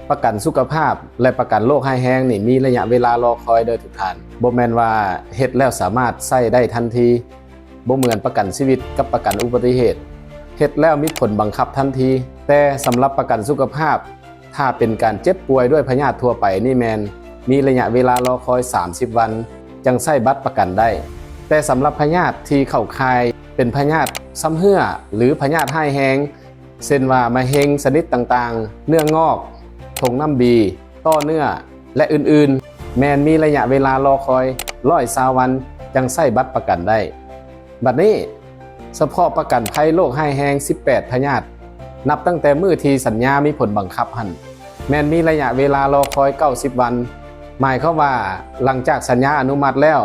ປະກັນສຸຂະພາບ ແລະ ປະກັນໂລກຮ້າຍແຮງນີ້ ມີໄລຍະເວລາລໍຄອຍເດີທຸກທ່ານ. ບໍ່ແມ່ນວ່າເຮັດແລ້ວສາມາດໃຊ້ໄດ້ທັນທີ, ບໍ່ເໝືອນປະກັນຊີວິດກັບປະກັນອຸບັດຕິເຫດ, ເຮັດແລ້ວມີຜົນບັງຄັບທັນທີ. ແຕ່ສຳລັບປະກັນສຸຂະພາບ, ຖ້າເປັນການເຈັບປ່ວຍດ້ວຍພະຍາດທົ່ວໄປນີ້ແມ່ນມີໄລຍະເວລາລໍຄອຍສາມສິບວັນ ຈັ່ງໃຊ້ບັດປະກັນໄດ້. ແຕ່ສຳລັບພະຍາດທີ່ເຂົ້າຂ່າຍເປັນພະຍາດຊຳເຮື້ອ ຫຼື ພະຍາດຮ້າຍແຮງ ເຊັ່ນວ່າມະເຮັງຊະນິດຕ່າງໆ, ເນື້ອງອກ, ຖົງນ້ຳບີ, ຕໍ່ເນື້ອ ແລະ ອື່ນໆ, ແມ່ນມີໄລຍະເວລາລໍຄອຍຮ້ອຍຊາວວັນ ຈັ່ງໃຊ້ບັດປະກັນໄດ້. ບັດນີ້, ສະເພາະປະກັນໄພໂລກຮ້າຍແຮງສິບແປດພະຍາດ, ນັບຕັ້ງແຕ່ມື້ທີ່ສັນຍາມີຜົນບັງຄັບຫັ້ນ, ແມ່ນມີໄລຍະເວລາລໍຄອຍເກົ້າສິບວັນ. ໝາຍຄວາມວ່າ ຫຼັງຈາກສັນຍາອະນຸມັດແລ້ວ,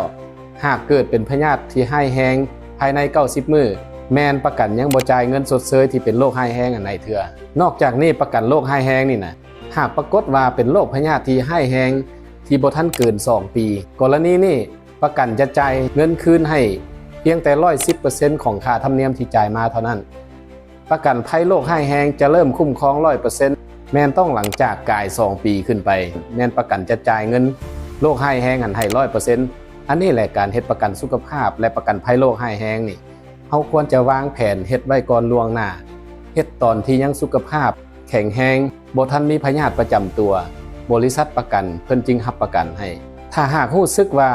ຫາກເກີດເປັນພະຍາດທີ່ຮ້າຍແຮງພາຍໃນເກົ້າສິບມື້, ແມ່ນປະກັນຍັງບໍ່ຈ່າຍເງິນຊົດເຊີຍທີ່ເປັນໂລກຮ້າຍແຮງອັນໃດເທື່ອ. ນອກຈາກນີ້, ປະກັນໂລກຮ້າຍແຮງນີ້ນະ, ຫາກປາກົດວ່າເປັນໂລກພະຍາດທີ່ຮ້າຍແຮງທີ່ບໍ່ທັນເກີນສອງປີ, ກໍລະນີນີ້ ປະກັນຈະຈ່າຍເງິນຄືນໃຫ້ພຽງແຕ່ຮ້ອຍສິບເປີເຊັນຂອງຄ່າທຳນຽມທີ່ຈ່າຍມາເທົ່ານັ້ນ. ປະກັນໄພໂລກຮ້າຍແຮງຈະເລີ່ມຄຸ້ມຄອງຮ້ອຍເປີເຊັນ ແມ່ນຕ້ອງຫຼັງຈາກກາຍສອງປີຂຶ້ນໄປ, ແມ່ນປະກັນຈະຈ່າຍເງິນໂລກຮ້າຍແຮງຫັ້ນໃຫ້ຮ້ອຍເປີເຊັນ. ອັນນີ້ແຫຼະ ການເຮັດປະກັນສຸຂະພາບ ແລະ ປະກັນໄພໂລກຮ້າຍແຮງນີ້, ເຮົາຄວນຈະວາງແຜນເຮັດໄວ້ກ່ອນລ່ວງໜ້າ, ເຮັດຕອນທີ່ຍັງສຸຂະພາບແຂງແຮງ, ບໍ່ທັນມີພະຍາດປະຈຳຕົວ, ບໍລິສັດປະກັນເພິ່ນຈຶ່ງຮັບປະກັນໃຫ້. ຖ້າຫາກຮູ້ສຶກວ່າ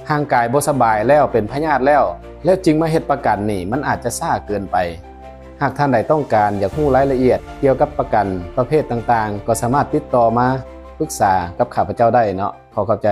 ຮ່າງກາຍບໍ່ສະບາຍແລ້ວ, ເປັນພະຍາດແລ້ວ, ແລ້ວຈຶ່ງມາເຮັດປະກັນນີ້, ມັນອາດຈະຊ້າເກີນໄປ. ຫາກທ່ານໃດຕ້ອງການຢາກຮູ້ລາຍລະອຽດກ່ຽວກັບປະກັນປະເພດຕ່າງໆ, ກໍສາມາດຕິດຕໍ່ມາປຶກສາກັບຂ້າພະເຈົ້າໄດ້ເນາະ. ຂໍຂອບໃຈ.